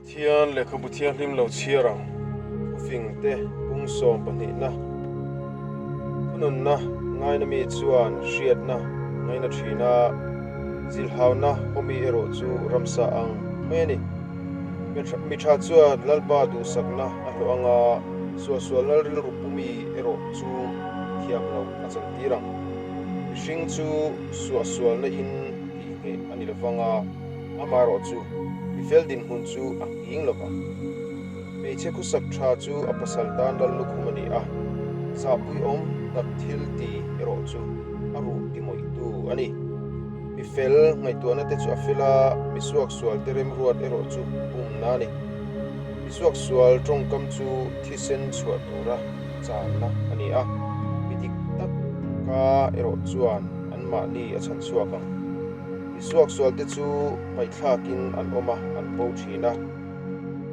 Pathian lehkhabu thianghlim lo chhiar ang thufingte pung 12na thununna ngaina mi chuan hriatna ngaina thin a, zilhauna hawmi erawh chu ramsa ang mai a ni. Mi tha chuan Lalpa duhsakna a hlawh ang a, suahsualna rilru pumi erawh chu thiam lo a chantir ang. Mihring chu suahsualna in tih ngheh a ni lovang a, amaherawh chu mi fel dinhmun chu a nghing lovang. Hmeichhe khusak tha chu a pasal tan lal lukhum a ni a, zahpuiawm tak thil ti erawh chu a ruh timawihtu a ni. Mi fel ngaihtuahna te chu a fel a, mi suaksual te remruat erawh chu pumna a ni. Mi suaksual tawngkam chu thisen chhuah tura channa a ni a, mi dik tak ka erawh chuan anmahni a chhan chhuak ang. Mi suaksual te chu ngaihthlakin an awm a, an bo thin a,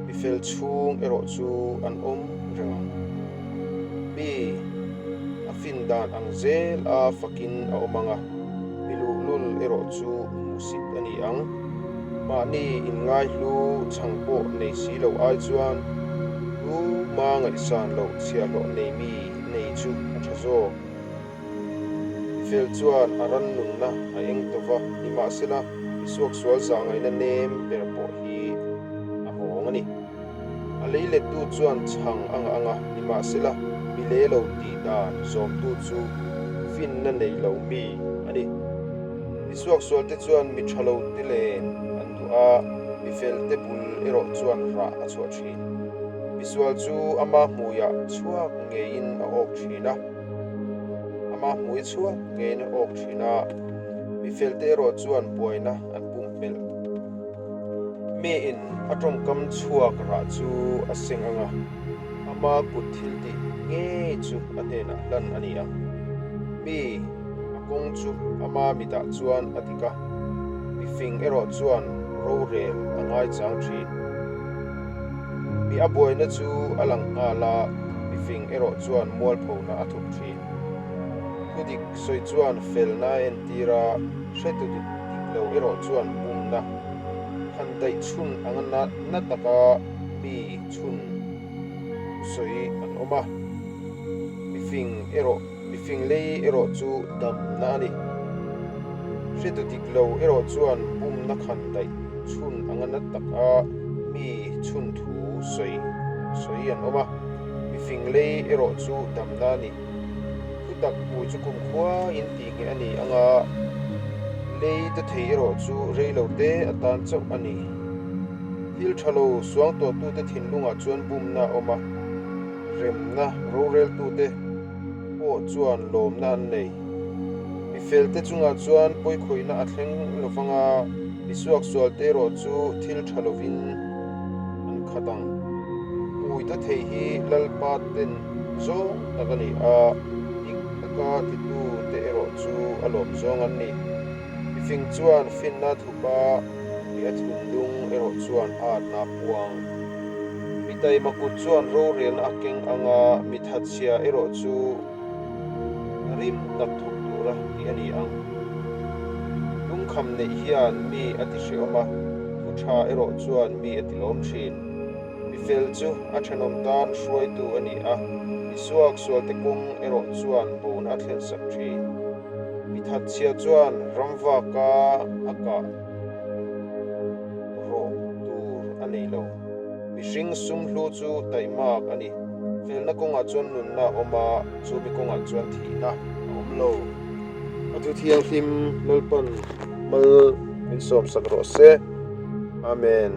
mi fel chhung erawh chu an awm reng ang. Mi a fin dan ang zel a fakin a awm ang a, mi luhlul erawh chu hmuhsit a ni ang. Mahni inngaihlu chhang pawh nei si lo ai chuan tuma ngaihsan loh chhiahhlawh nei mi nei chu a tha zawk. Mi fel chuan a ran nunna a eng tawh va, nimahsela mi suaksual zah ngaihna nem ber pawh hi a hawng a ni. A lei lettu chuan chhang a ngah ang a, nimahsela mi le lo tih dan zawmtu chu finna nei lo mi a ni. Mi suaksualte chuan mi tha lo te len an duh a, mi felte bul erawh chuan rah a chhuah thin. Misual chu ama hmuiah chhuak ngeiin a awk thin a, ama hmui chhuak ngeiin a awk thin a, mi felte erawh chuan buaina an pumpelh. Miin a tawngkam chhuak rah chu a seng ang a, ama kut thil tih ngei chu a hnenah hlan a ni ang. Mi a kawng chu ama mitah chuan a dik a, mi fing erawh chuan rorel a ngaichang thin. Mi a buaina chu a lang nghal a, mi fing erawh chuan mualphona a thup thin. Thudik sawi chuan felna a entir a, hretu dik lo erawh chuan pumna han daih chhun anga na na taka mi chhun sawi an awm a, mi fing erawh mi fing lei erawh chu damna a ni. Hretu dik lo erawh chuan pumna khan daih chhun anga na taka mi chhun thu sawi sawi an awm a, mi fing lei erawh chu damna a ni. Thutak hmui chu kumkhua in tih ngheh a ni ang a, lei te thei erawh chu rei lo te atan chauh a ni. Thil tha lo suang tawhtute thinlungah chuan bumna a awm a, remna roreltute pawh chuan lawmna an nei. Mi felte chungah chuan pawikhawihna a thleng lovang a, mi suaksualte erawh chu thil tha lovin an khat ang. Hmui ta thei hi Lalpa ten zawng tak a ni a, dik taka titu te erawh chu a lawm zawng an ni. Mifing chuan finna thupa mi a thunlung erawh chuan a atna a puang. Mi taima kut chuan rorelna a keng ang a, mi thatchhia erawh chu rim tak thawk tura tih a ni ang. Lungkham neih hian mi a ti hrehawm a, thu tha erawh chuan mi a ti lawm thin. Mi fel chu a thenawm tan hruaitu a ni a, mi suak sualte kawng erawh chuan bona a thlensak thin. Mi thatchhia chuan ramvaka a kah rawh tur a nei lo. Mihring sum hlu chu taihmak a ni. Felna kawngah chuan nunna a awm a, chumi kawngah chuan thihna a awm lo. A thu thianghlim Lalpan mal min sawmsak rawh se. Amen.